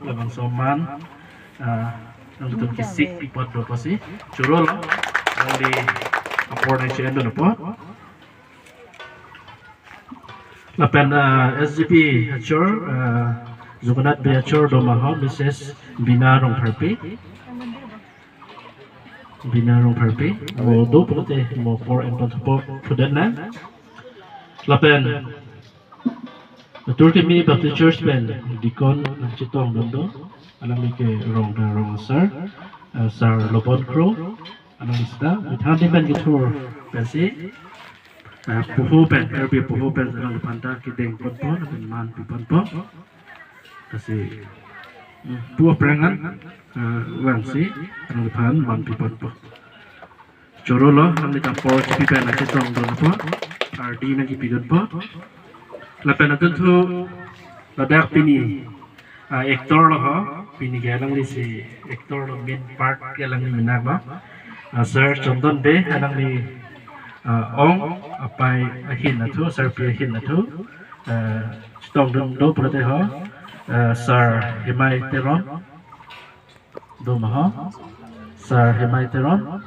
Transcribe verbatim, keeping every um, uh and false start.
labangso man, ah, nangtum kesik pi apot do pusi choro lo, alangli apor nangche-endun apot. Lapen, ah, S G P achor, ah, Jugonath Bey achor do ma ho, Mrs. Bina Rongpharpi. Bina Rongpharpi. Mo do pulote mo apor en pon thupo pudetnang. Lapen Turkimi Baptist Church pen deacon nangchetongdun do, alangli ke rong da rong asar, eh, Sir Lobon Kro, alangli seta methang adim pen kethur pensi, eh, poho pen, Karbi poho pen alangliphan ta kedeng ponpo, lapen man pi ponpo. Lasi, mm, pu aphrang an, eh, vangsi alangliphan man pi ponpo. Choro lo, nanglitum apor chipi pen nangchetongdun apot, ardi nangkipidunpo. Lapen adunthu ladak pini, ah, actor lo ho, pini ke alangli si actor lo, main part ke alangli menak lo. Ah, Sir Chandon Bey, alangli, ah, ong apai ahin athu, Sir pi ahin athu, ah, chetongdun do pulote ho, ah, Sir Hemai Teron, do ma ho, Sir Hemai Teron.